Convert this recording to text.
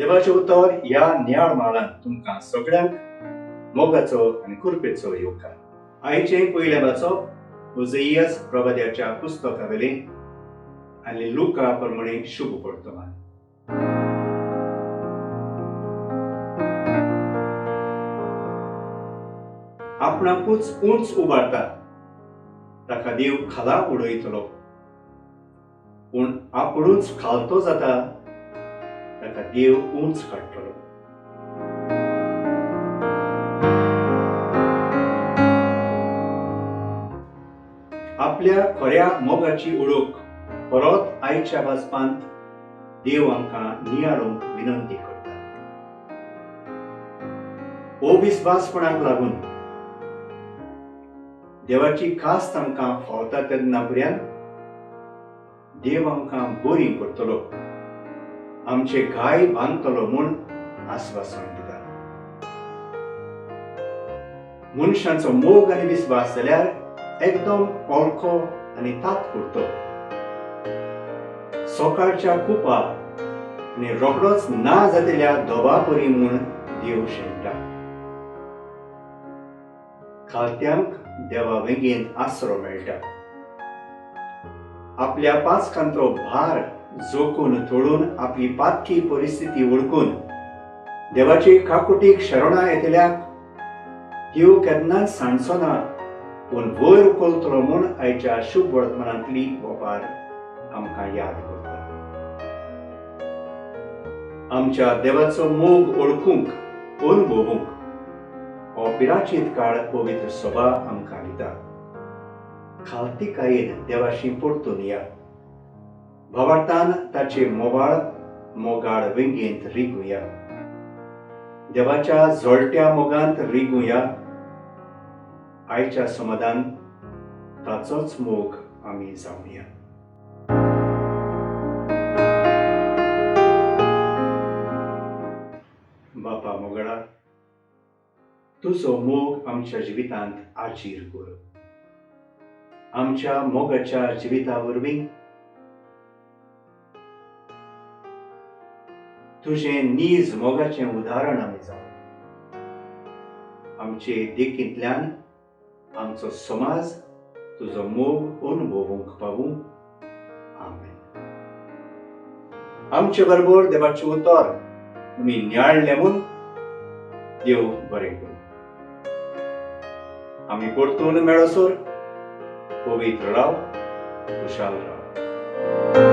देवाचें उतर ह्या नियाळ म्हालांत तुमकां सगळ्यांक मोगाचो आनी कृपेचो येवकार. आयचें पयलें वाचप ओझेयस प्रवाद्याच्या पुस्तका वेलें आनी लुका प्रमाणे शुभ वर्तमान. आपणाकूच उंच उबारता ताका देव खाला उडयतलो, पूण आपुणूच खालतो जाता ताका देव उंच काडटलो. आपल्या खऱ्या मोगाची ओळख परत आयच्या वाचपांत देव आमकां नियाळूंक विनंती करता. अविस्वासपणाक लागून देवाची खास आमकां फावता तेन्ना पर्यंत देव आमकां बरी करतलो, आमचे घाय बांदतलो म्हूण आस्वासन दिता. मनशांचो मोग आनी विस्वास जाल्यार एकदम ओळखो आनी तात्पुरतो. सकाळच्या कुपा आनी रोखडोच ना जातल्या दोबा परी म्हूण देव शेणटा. खालत्यांक देवा वेंगेंत आसरो मेळटा. आपल्या पाचकांचो भार जोखून तोडून आपली पातकी परिस्थिती वळखून देवाची काकुटीक शरणां येतल्याक देव केन्नाच सांडचो ना, पूण वयर उखलतलो म्हूण आयच्या शुभ वर्तमानांतली ओपार आमकां याद करता. आमच्या देवाचो मोग वळखूंक अनुभवूंक हो पिराचीत काळ पवित्र सभा आमकां दिता. खालतिकायेन देवाशी परतून या, भावार्थान ताचे मोवाळ मोगाळ वेंगेंत रिगुया, देवाच्या जळट्या मोगांत रिगुया. आयच्या समाधान ताचोच मोग आमी जावया. बापा मोगळा, तुजो मोग आमच्या जिवितांत आजीर कर. आमच्या मोगाच्या जिविता वरवीं तुजें नीज मोगाचें उदाहरण आमी जावं. आमचे देखींतल्यान आमचो समाज तुजो मोग अनुभवूंक पावूं. आमेन. आमचे बरोबर देवाचें उतर तुमी नियाळ्ळें म्हूण देव बरें करूं. आमी परतून मेळसर पवित्र राव, खुशाल राव.